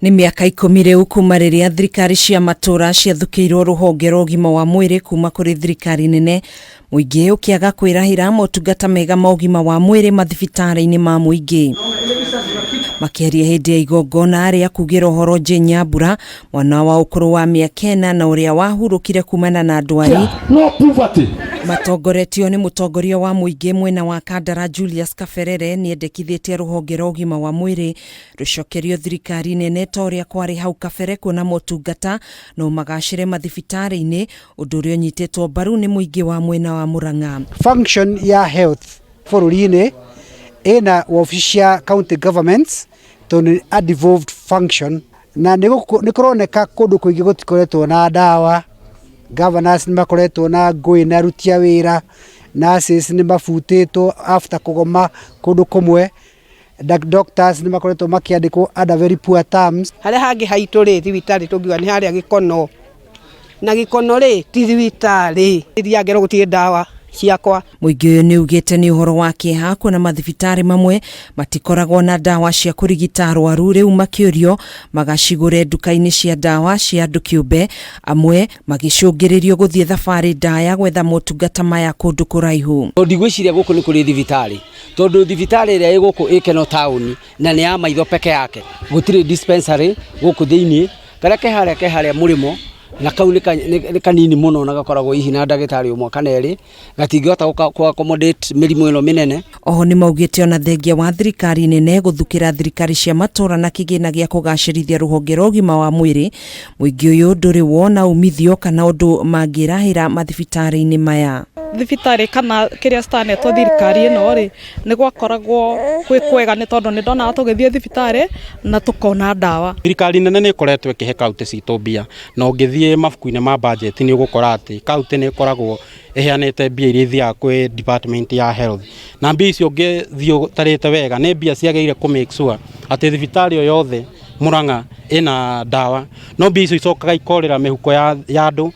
Nĩ mĩaka 10 rĩu kuma rĩrĩa thirikari cia matũra ciathukĩirwo rũhonge rwa ũgima wa mwĩrĩ kuma kũrĩ thirikari nene, mũingĩ ũkĩaga kwĩrahĩra motungata mega ma ũgima wa mwĩrĩ mathibitarĩ-inĩ ma mũingĩ. Makĩaria hĩndĩ ya igongona rĩa kugĩra ũhoro Jane Nyambura, mwana wa ũkũrũ wa mĩaka 4 na ũrĩa wahurũkire kumana na ndwari, No poverty. Matongoretio nĩ mũtongoria wa mũingĩ mwena wa Kandara Julius Kaberere, nĩendekithĩtie rũhonge rwa ũgima wa mwĩrĩ rũcokerio thirikari nene ta ũrĩa kwarĩ hau kabere, kuona motungata no magacĩre mathibitarĩ-inĩ, ũndũ ũrĩa ũnyitĩtwo mbaru nĩ mũingĩ wa mwena wa Murang'a. Function ya health bũrũri-inĩ ĩna wabici cia county governments tondũ nĩ a devolved function, na nĩ kũroneka kũndũ kũingĩ gũtikoretwo na ndawa. Governors nĩ makoretwo na ngũĩ na aruti a wĩra, nurses nĩ mabutĩtwo after kũgoma kũndũ kũmwe, doctors nĩ makoretwo makĩandĩkwo under very poor terms. Harĩa hangĩ haitũ rĩ, thibitarĩ tũngiuga nĩ harĩa Gĩkono, na Gĩkono rĩ, ti thibitarĩ. Thiaga ngerwo gũtirĩ ndawa ciakwa. Mũingĩ ũyũ nĩ ugĩte nĩ ũhoro wa kĩeha kuona mathibitarĩ mamwe matikoragwo na ndawa cia kũrigita arwaru, rĩu makĩũrio magacigũre nduka-inĩ cia ndawa cia andũ kĩũmbe, amwe magĩcũngĩrĩrio gũthiĩ thabarĩ ndaya gwetha motungata maya kũndũ kũraihu. Ndigwĩciria gũkũ nĩ kũrĩ thibitarĩ, tondũ thibitarĩ ĩrĩa ĩ gũkũ ĩ Keno taũni na nĩ ya maitho peke yake. Gũtirĩ dispensary gũkũ thĩiniĩ, karĩa ke harĩa, ke harĩa mũrĩmo, na kau nĩ kanini mũno na gakoragwo hihi na ndagĩtarĩ ũmwe kana erĩ, gatingĩhota gũ accommodate mĩrimũ ĩno mĩnene. Oho nĩ maugĩte ona thengia wa thirikari nene gũthukĩra thirikari cia matũra na kĩgĩna gĩa kũgacĩrithia rũhonge rwa ũgima wa mwĩrĩ, mũingĩ ũyũ ndũrĩ wona umithio kana ũndũ mangĩrahĩra mathibitarĩ-inĩ maya. Thibitarĩ kana kĩrĩa citanetwo thirikari ĩno rĩ, nĩ gwakoragwo gwĩ kwega, nĩ tondũ nĩ ndonaga tũgĩthiĩ thibitarĩ na tũkona ndawa. Thirikari nene nĩ ĩkoretwo ĩkĩhe kaunti citũ mbia, na ũngĩthiĩ mabuku-inĩ ma budget nĩ ũgũkora atĩ kaunti nĩ ĩkoragwo ĩheanĩte mbia iria ithiaga kwĩ department ya health, na mbia icio ũngĩthiĩ ũtarĩte wega nĩ mbia ciagĩrĩire kũ make sure atĩ thibitarĩ o yothe Murang'a ĩna ndawa, no mbia icio icokaga ikorĩra mĩhuko ya andũ.